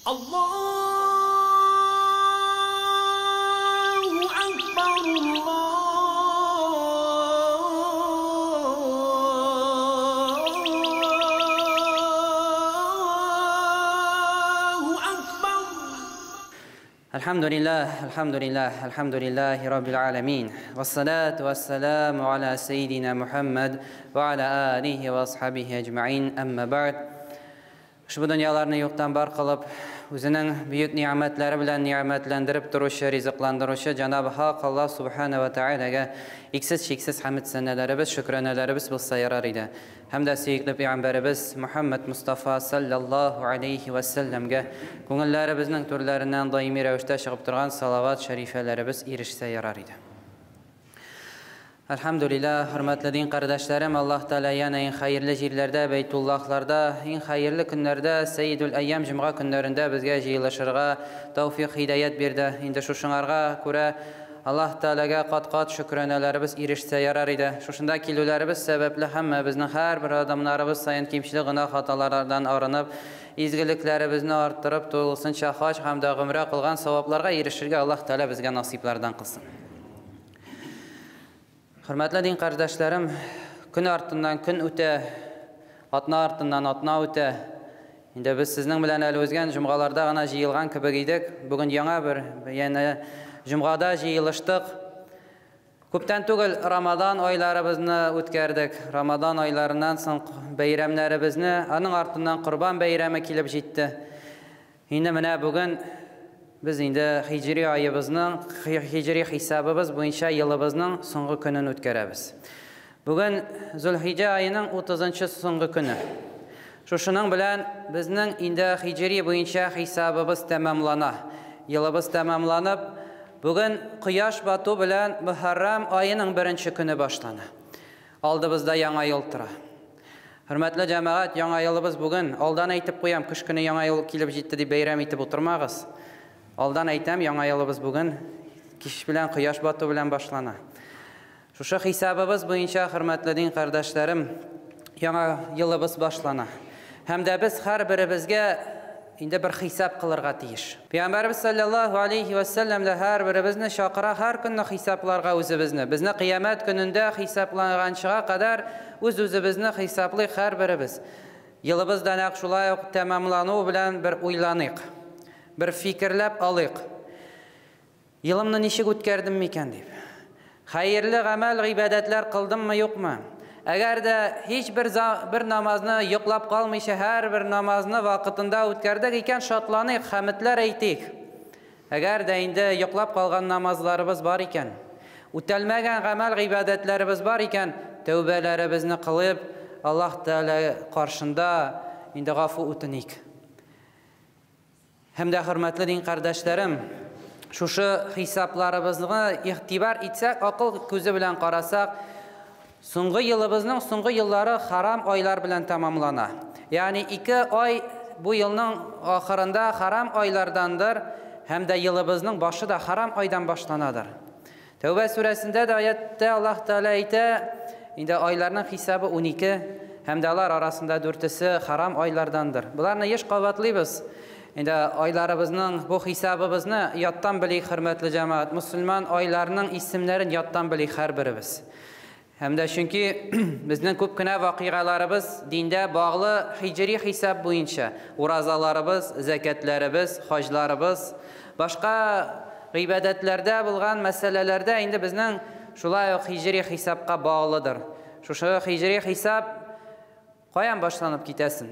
Allahu Akbar, Allahu Akbar. Elhamdülillah, elhamdülillah, elhamdülillahi Rabbil alemin. Vessalatu vesselamu ala seyyidina Muhammed ve ala alihi ve ashabihi ecmain. Amma ba'd. Ushbu dünyalarni yo'qdan bar qilib, o'zining buyuk ne'matlari bilan ne'matlantirib turuvchi, rizqlantiruvchi Janobi Haq Alloh subhanahu va taolaga eksiz-cheksiz hamd sanalarimiz, shukronalarimiz bo'lsa yarar edi. Hamda suyukli payg'ambarimiz Muhammad Mustafa sallallohu alayhi va sallamga ko'ngillarimizning to'rlaridan doimiy ravishda chiqib turgan salovat sharifalarimiz erishsa yarar edi. Elhamdülillah, hürmetli din kardeşlerim, Allah Teala yana en hayırlı yerlerde, Beytullahlarda, en hayırlı günlerde, Seyyidül Eyyam Cuma günlerinde bizge jiyilashirga tavfiq, hidayet berdi. Endi şuşunarga ko'ra Allah Teala'ga qat-qat şükronalarimiz erishsa yarar edi. Şuşunda keluvlarimiz sebepli hamma bizning har bir odamlarimiz sayin kemchilik, gunoh, xatolardan arınıb, izgiliklarimizni arttırıp, to'lig'incha haj hamda umra qilgan savoblarga erishishga Allah Teala bizga nasiblardan qilsin. Hürmetli din kardeşlerim, gün artından gün öte, atna artından atna öte. Endi biz sizning bilan hali o'zgan jumg'alarda g'ana jiyilgan kibik edik. Bugun yangi bir yana jumg'ada jiyilishdik. Ko'pdan tugul Ramazon oylarimizni o'tkazdik. Ramazon oylaridan so'ng bayramlarimizni, aning artidan Qurbon bayrami kelib yetdi. Endi mana bugun biz endi hijriy oyimizning, hijriy hisobimiz bo'yicha yılimizning so'nggi kunini o'tkazamiz. Bugun Zulhijja oyining 30-so'nggi kuni. Shushuning bilan bizning endi hijriy bo'yicha hisobimiz tamomlana. Yilimiz tamomlanib, bugun quyosh botu bilan Muharram oyining 1-kuni boshlana. Oldimizda yangi yil tura. Hurmatli jamoat, yangi yilimiz bugun. Oldan aytib qo'yam, qish kuni yangi yil kelib yetdi deb bayram etib o'tirmag'iz. Oldan aytam, yangi yilimiz bugun kech bilan quyosh botu bilan boshlana. Shu hisobimiz bo'yicha hurmatli din qardoshlarim, yangi yilimiz boshlana. Hamda biz har birimizga endi bir hisob qilirga tegish. Payg'ambarimiz sallallohu alayhi va sallam da har birimizni chaqira, har kunni hisoblarga o'zimizni. Bizni qiyomat kunida hisoblanganchiga qadar o'z-o'zimizni hisoblaylik har birimiz. Yilimiz da naq shulay tamomlanuv bilan bir o'ylanik. Bir fikrlab olaylik. Yılımni nechik o'tkazdim ekan deb. Xayrli amal, ibodatlar qildimmi, yo'qmi? Agarda hech bir namozni yo'qlab qolmaycha har bir namozni vaqtida o'tkazdik ekan, shodlanik, hamdlar aytdik. Agarda endi yo'qlab qolgan namozlarimiz bor ekan, o'talmagan amal, ibodatlarimiz bor ekan, tavbalarimizni qilib, Alloh taolo qarshida endi g'afu o'tinik. Hamda hurmatli din qardoshlarim, shu hisoblarimizni e'tibor etsak, aql ko'zi bilan qarasak, so'nggi yılimizning so'nggi yillari harom oylar bilan tamomlana. Ya'ni 2 oy bu yilning oxirida harom oylardandir, hamda yılimizning boshida harom oydan boshlanadir. Tavba surasida da oyatda Alloh taolo ayta, endi oylarning hisobi 12, hamda ular orasida 4tasi harom oylardandir. Bularni yesh qavatlaymiz. Endi oylarimizning bu hisobimizni yoddan bilik, hurmatli jamoat, musulmon oylarining ismlarini yoddan bilik har birimiz. Hamda chunki bizning ko'pgina voqealarimiz dinda bog'li hijriy hisob bo'yicha o'razalarimiz, zakatlarimiz, hojlarimiz, boshqa ibodatlarda bo'lgan masalalarda endi bizning shulay hijriy hisobga bog'lidir. Shu hijriy hisob qayan boshlanib ketasin?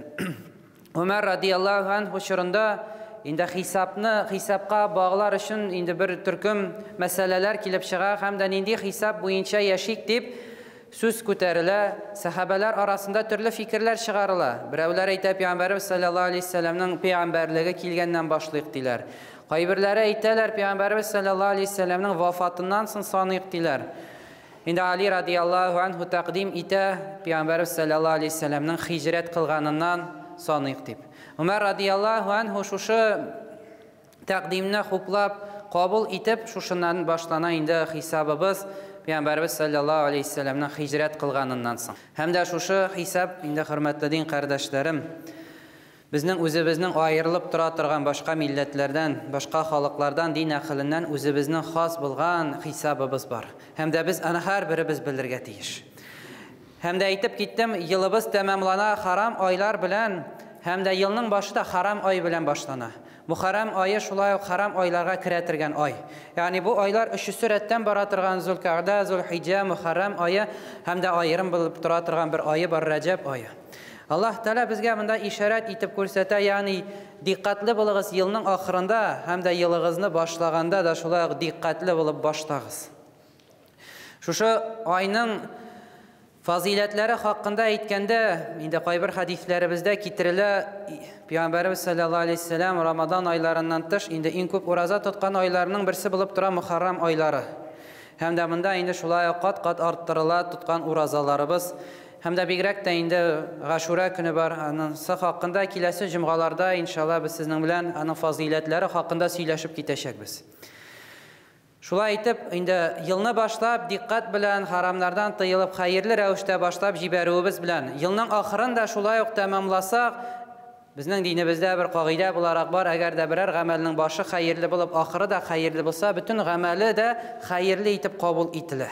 Umar radhiyallohu anhu chorunda endi hisobni hisobga bog'lar uchun endi bir turkum masalalar kelib chiqa, hamda endi hisob bo'yicha yashik deb so'z ko'tarila, sahobalar orasida turli fikrlar chiqarila. Birovlar aytadi, Payg'ambarimiz sallallohu alayhi vasallamning payg'ambarligi kelgandan boshlaylik deylar. Qaybirlari aytalar, Payg'ambarimiz sallallohu alayhi vasallamning vafotidan so'ng soniq deylar. Endi Ali radhiyallohu anhu taqdim eta, Payg'ambarimiz sallallohu alayhi vasallamning hijrat qilganidan soniq deb. Umar radhiyallohu anhu shu taqdimni xuplab qabul etib, shundan boshlana endi hisobimiz Payg'ambarimiz sallallohu alayhi vasallamning hijrat qilganidan so'ng. Hamda shu hisob endi hurmatli din qardoshlarim, Безнең үзебезнең аерылып тора торган башка милләтләрдән, башка халыклардан, дин әһеленнән үзебезнең хас булган хисабыбыз бар. Һәм дә без аны һәрберебез белергә тиеш. Һәм дә әйтеп киттем, елыбыз тәмамлана харам айлар белән, һәм дә елның башы да харам ай белән башлана. Мухаррам ае шулай ук харам айларга керә торган ай. Ягъни бу айлар өчесе рәттән бара торган Зулкагда, Зулхиҗә, Мухаррам ае һәм дә аерым булып тора торган бер ае бар, Раҗәб ае. Аллаһ Тәгалә безгә монда ишарәт итеп күрсәтә, ягъни диккатле булыгыз елның ахырында һәм дә елыгызны башлаганда да шулай ук диккатле булып башлагыз. Шушы айның фазыйләтләре хакында әйткәндә, инде кайбер хәдисләребездә китерелә, Пәйгамбәребез саллаллаһу алейһи вәсәлләм Рамадан айларыннан тыш инде иң күп ураза тоткан айларның берсе булып тора Мухаррам айлары. Һәм дә монда инде шулай ук кат-кат арттырыла тоткан уразаларыбыз. Һәм дә бигрәк тә инде Гашура көне бар. Анысы хакында киләсе җомгаларда иншалла без сезнең белән аның фазыйләтләре хакында сөйләшеп китәчәкбез. Шулай итеп, инде елны башлап, диккать белән, харамнардан тыелып, хәерле рәвештә башлап җибәрүебез белән, елның ахырын да шулай ук тәмамласак, безнең динебездә бер кагыйдә буларак бар, әгәр дә берәр гамәлнең башы хәерле булып, ахыры да хәерле булса, бөтен гамәле дә хәерле итеп кабул ителә.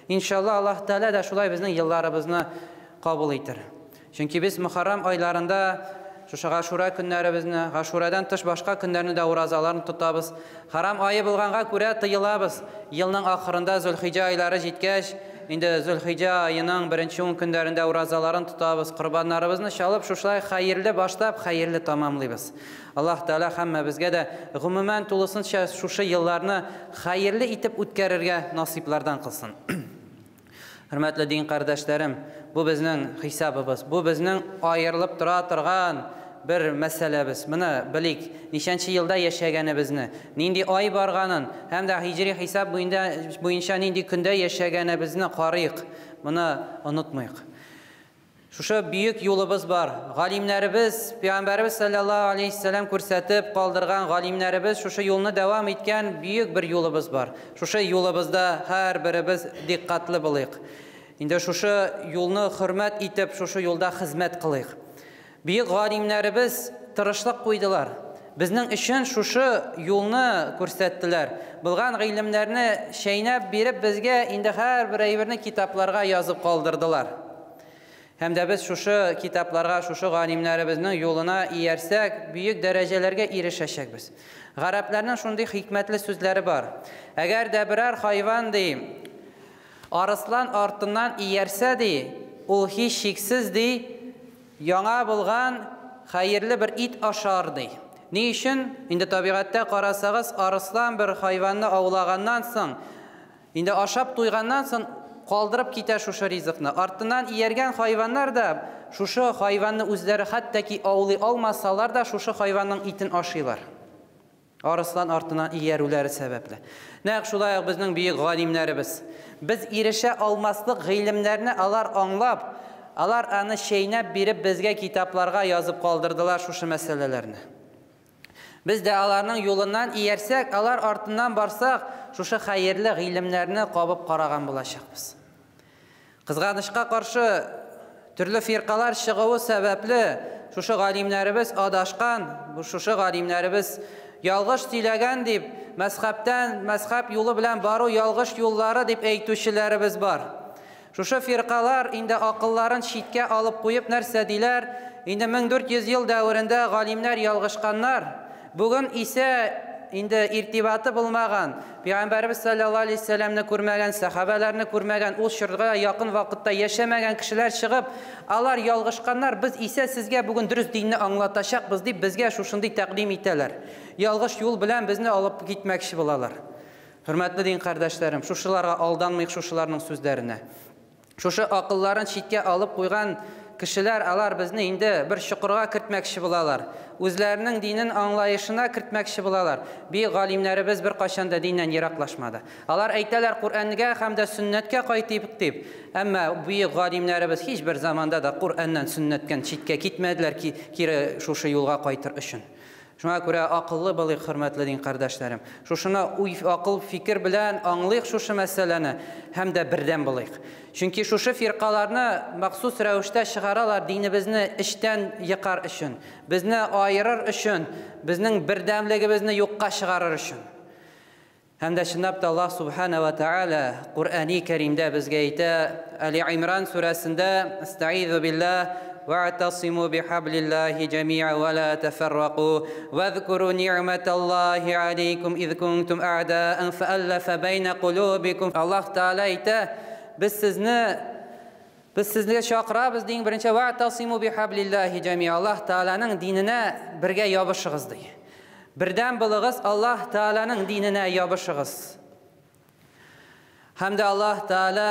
Иншалла, Аллаһ Тәгалә дә шулай безнең елларыбызны кабул итер. Чөнки без Мухаррам айларында шушы Гашура көннәребезне, Гашурадан тыш башка көннәрне дә уразаларын тотабыз. Харам ае булганга күрә тыелабыз. Елның ахырында Зулхиҗә айлары җиткәч, инде Зулхиҗә аеның беренче 10 көннәрендә уразаларын тотабыз. Корбаннарыбызны чалып, шушылай хәерле башлап, хәерле тамамлыйбыз. Аллаһ Тәгалә һәммәбезгә дә гомумән тулысынча шушы елларны хәерле итеп үткәрергә насыйплардан кылсын. Хөрмәтле дин кардәшләрем, бу безнең хисабыбыз, бу безнең аерылып тора торган бер мәсьәләбез. Моны белик, ничәнче елда яшәгәнебезне, нинди ай барганын һәм дә һиҗри хисап буенча нинди көндә яшәгәнебезне карыйк. Моны онытмыйк. Шушы бөек юлыбыз бар. Галимнәребез, Пәйгамбәребез саллаллаһу алейһи вәсәлләм күрсәтеп калдырган галимнәребез шушы юлны дәвам иткән бөек бер юлыбыз бар. Шушы юлыбызда һәрберебез диккатлы булыйк. Инде шушы юлны хөрмәт итеп, шушы юлда хезмәт кылыйк. Бөек галимнәребез тырышлык куйдылар. Безнең өчен шушы юлны күрсәттеләр. Булган гыйлемнәрне чәйнәп биреп безгә инде һәрбер әйберне китапларга язып калдырдылар. Һәм дә без шушы китапларга, шушы галимнәребезнең юлына иярсәк, бөек дәрәҗәләргә ирешәчәкбез. Гарәпләрнең шундый хикмәтле сүзләре бар. Әгәр дә берәр хайван ди, арыслан артыннан иярсә ди, ул һичшиксез ди, яңа булган хәерле бер ит ашар ди. Ни өчен? Инде табигатьтә карасагыз, арыслан бер хайванны аулаганнан соң, инде ашап туйганнан соң калдырып китә шушы ризыкны. Артыннан ияргән хайваннар да шушы хайванны үзләре хәтта ки аулый алмасалар да шушы хайванның итен ашыйлар. Арыслан артыннан иярүләре сәбәпле. Нәкъ шулай ук безнең бөек галимнәребез. Без ирешә алмаслык гыйлемнәрне алар аңлап, алар аны чәйнәп биреп безгә китапларга язып калдырдылар шушы мәсьәләләрне. Без дә аларның юлыннан иярсәк, алар артыннан барсак, шушы хәерле гыйлемнәрне кабып караган булачакбыз. Кызганычка каршы, төрле фиркалар чыгуы сәбәпле, шушы галимнәребез адашкан, бу шушы галимнәребез ялгыш сөйләгән дип, мәзхәбтән, мәзхәб юлы белән бару ялгыш юллары дип әйтүчеләребез бар. Шушы фиркалар инде акылларын читкә алып куеп нәрсә диләр? Инде 1400 ел дәверендә галимнәр ялгышканнар. Бүген исә инде иртибаты булмаган, Пәйгамбәребез саллаллаһу алейһи вәсәлләмне күрмәгән, сәхабәләрне күрмәгән, ул чорга якын вакытта яшәмәгән кешеләр чыгып, алар ялгышканнар, без исә сезгә бүген дөрес динне аңлатачакбыз дип безгә шушындый тәкъдим итәләр. Ялгыш юл белән безне алып китмәкче булалар. Хөрмәтле дин кардәшләрем, шушыларга алданмыйк, шушыларның сүзләренә. Шушы акылларын читкә алып куйган кешеләр, алар безне инде бер чокырга кертмәкче булалар. Үзләренең динен аңлаешына кертмәкче булалар. Бөек галимнәребез бер кайчан да диннән ераклашмады. Алар әйтәләр Коръәнгә һәм дә сөннәткә кайтыйк дип. Әмма бөек галимнәребез һич бер заманда да Коръәннән, сөннәттән читкә китмәделәр ки, кире шушы юлга кайтыр өчен. Шуңа күрә акыллы булыйк, хөрмәтле дин кардәшләрем. Шушыны уй, акыл, фикер белән аңлыйк шушы мәсьәләне һәм дә бердәм булыйк. Чөнки шушы фиркаларны махсус рәвештә чыгаралар динебезне эчтән екар өчен, безне аерыр өчен, безнең бердәмлегебезне юкка чыгарыр өчен. Һәм дә чынлап та Аллаһ субхана ва тааля Куръани Кәримдә безгә әйтә, Али Имран сүрәсендә, Астаизу биллаһ, واعتصموا بحبل الله جميعا ولا تفرقوا واذكروا نعمة الله عليكم إذ كنتم أعداء فألف بين قلوبكم. Аллаһ Тааля әйтә, без сезне Без сезгә чакырабыз дин беренче вa'тасиму бихаблиллаһи җами'a. Аллаһ Тааляның диненә бергә ябышыгыз ди. Бердәм булыгыз, Аллаһ Тааляның диненә ябышыгыз. Һәм дә Аллаһ Тааля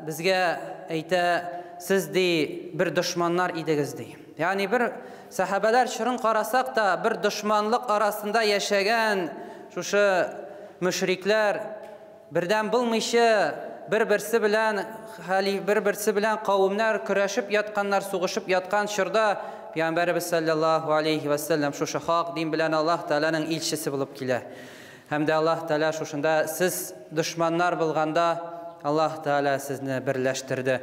безгә әйтә, сез ди бер дошманнар идегез ди. Ягъни бер сахабалар чорын карасак та, бер дошманлык арасында яшәгән шушы мөшрикләр бердәм булмыйча бер-берсе белән хали бер-берсе белән кавымнар көрәшеп ятканнар, сугышып яткан чорда Пәйгамбәребез саллаллаһу алейхи ва саллям шушы хак дин белән Аллаһ Тааляның илчесе булып килә. Һәм дә Аллаһ Тааля шушында сез дошманнар булганда Аллаһ Тааля сезне берләштерде.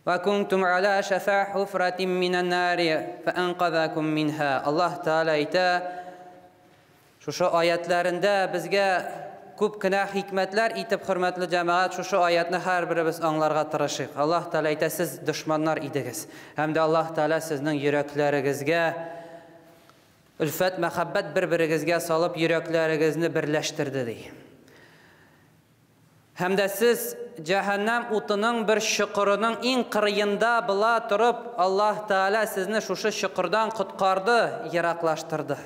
Ва кунтум аля шафа хуфратин минан нари фаанқазакум минха. Аллаһ Тааля әйтә, шушы аятларында безгә күп кенә хикмәтләр итеп, хөрмәтле җәмәгать, шушы аятны һәрберебез аңларга тырышыйк. Аллаһ Тааля әйтә, сез дошманнар идегез. Һәм дә Аллаһ Тааля сезнең йөрәкләрегезгә өлфәт, мәхәббәт бер-берегезгә салып, йөрәкләрегезне берләштерде ди. Һәм дә сез җәһәннәм утының бер чокырының иң кырыенда була торып, Аллаһ Тааля сезне шушы чокырдан коткарды, ераклаштырды.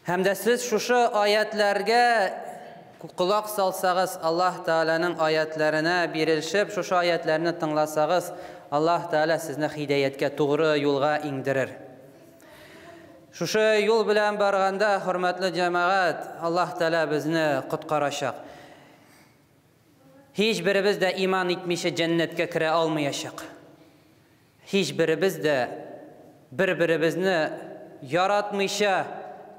Һәм дә сез шушы аятларга колак салсагыз, Аллаһ Тааляның аятларына бирелшеп, шушы аятларны тыңласагыз, Аллаһ Тааля сезне һидаяткә, тугры юлга иңдерер. Шушы юл белән барганда, хөрмәтле җәмәгать, Аллаһ Тааля безне коткарачак. Һич беребез дә иман итмичә җәннәткә керә алмаячак. Һич беребез дә бер-беребезне яратмыйча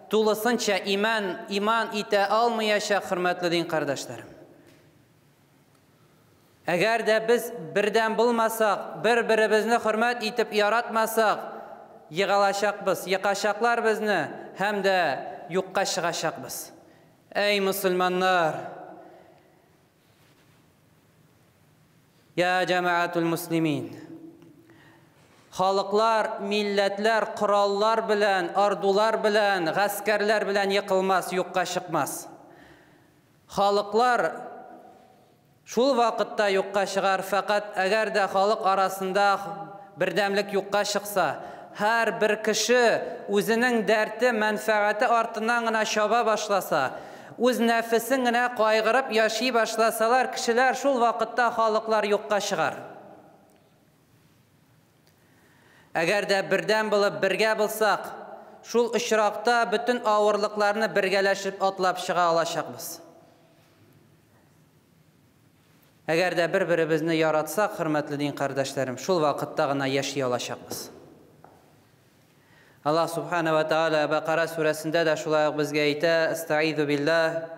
тулысынча иман итә алмаячак, хөрмәтле дин кардәшләрем. Әгәр дә без бердәм булмасак, бер-беребезне хөрмәт итеп яратмасак, егылачакбыз, екачаклар безне һәм дә юкка чыгачакбыз. Әй мусульманнар! Я җәмәгатул муслимин! Халыклар, милләтләр, кораллар белән, ардулар белән, гаскәрләр белән йыкылмас, юкка чыкмас. Халыклар шул вакытта юкка чыгар, фәкать әгәр дә халык арасында бердәмлек юкка чыкса, һәр бер кеше үзенең дәрте, мәнфәгате артыннан гына чаба башласа, үз нәфесен генә кайгырып яши башласалар, кешеләр шул вакытта халыклар юкка чыгар. Әгәр дә бердәм булып бергә булсак, шул очракта бөтен авырлыкларны бергәләшеп атлап чыга алачакбыз. Әгәр дә бер-беребезне яратсак, хөрмәтле дин кардәшләрем, шул вакытта гына яши алачакбыз. Аллаһ субхана ва тааля Бакара сүрәсендә дә шулай ук безгә әйтә, Астаизу биллаһ,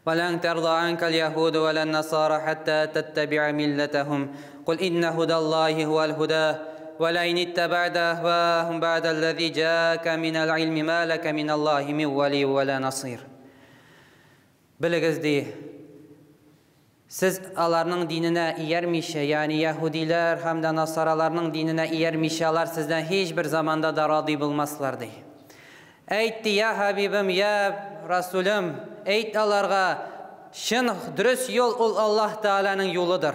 ولن ترضى عنك اليهود ولا النصارى حتى تتبع ملتهم قل إن هدى الله هو الهدى ولئن اتبعت أهواءهم بعد الذي جاءك من العلم ما لك من الله من ولي ولا نصير. Белегез ди, сез аларның диненә иярмичә, ягъни яһүдиләр һәм дә насараларның диненә иярмичә, алар сездән һич бер заманда да радый булмаслар ди. Әйт ди, я хабибым, я Расулым, әйт аларга, чын дөрес юл ул Аллаһ Тааляның юлыдыр.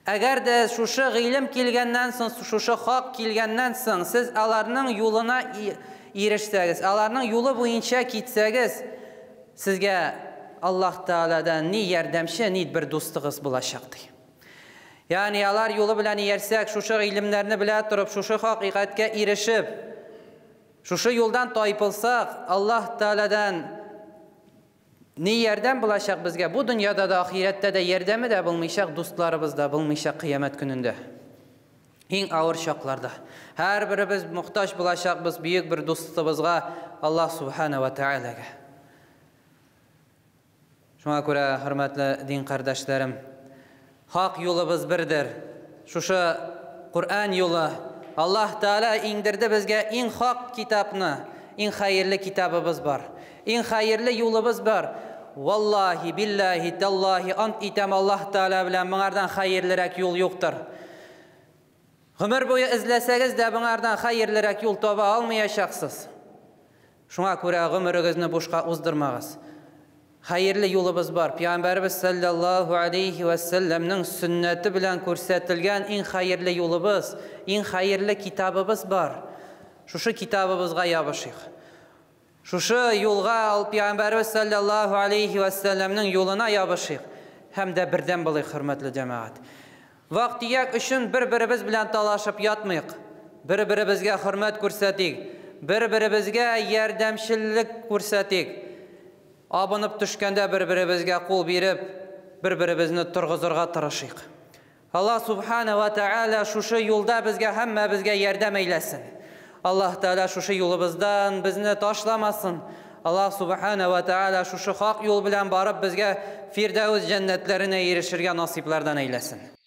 Әгәр дә шушы гыйлем килгәннән соң, шушы хак килгәннән соң, сез аларның юлына ирешсәгез, аларның юлы буенча китсәгез, сезгә Аллаһ Таалядан ни ярдәмче, ни бер дустыгыз булачак ди. Ягъни алар юлы белән иярсәк, шушы гыйлемнәрне белә торып, шушы хакыйкатькә ирешеп, шушы юлдан тайпылсак, Аллаһ Таалядан ни ярдәм булачак безгә? Бу дөньяда да, ахирәттә дә ярдәме дә булмыйчак, дусларыбыз да булмыйчак кыямәт көнендә. Иң авыр чакларда. Һәрберебез мохтаҗ булачакбыз бөек бер дустыбызга, Аллаһ Субхана ва Тәгаләгә. Шуңа күрә, хөрмәтле дин кардәшләрем, хак юлыбыз бердер. Шушы Коръән юлы. Аллаһ Тәгалә иңдерде безгә иң хак китапны, иң хәерле китабыбыз бар. Иң хәерле юлыбыз бар. Валлаһи, биллаһи, таллаһи, ант итәм Аллаһ Тәгалә белән, моңардан хәерлерәк юл юктыр. Гомер буе эзләсәгез дә моңардан хәерлерәк юл таба алмаячаксыз. Шуңа күрә гомерегезне бушка уздырмагыз. Хәерле юлыбыз бар. Пәйгамбәребез саллаллаһу алейхи ва сәлләмнең сөннәте белән күрсәтелгән иң хәерле юлыбыз, иң хәерле китабыбыз бар. Шушы китабыбызга ябышыйк. Шушы юлга ал Пәйгамбәребез саллаллаһу алейхи ва сәлләмнең юлына ябышыйк һәм дә бердәм булыйк, хөрмәтле җәмәгать. Вак-төяк өчен бер-беребез белән талашып ятмыйк. Бер-беребезгә хөрмәт күрсәтик, бер-беребезгә ярдәмчеллек күрсәтик. Абынып төшкәндә бер-беребезгә кул биреп, бер-беребезне торгызырга тырышыйк. Аллаһ Субхана ва Тааля шушы юлда безгә һәммәбезгә ярдәм әйләсен. Аллаһ Тааля шушы юлыбыздан безне ташламасын. Аллаһ Субхана ва Тааля шушы хак юл белән барып безгә Фирдәүс җәннәтләренә ирешергә насыйплардан әйләсен.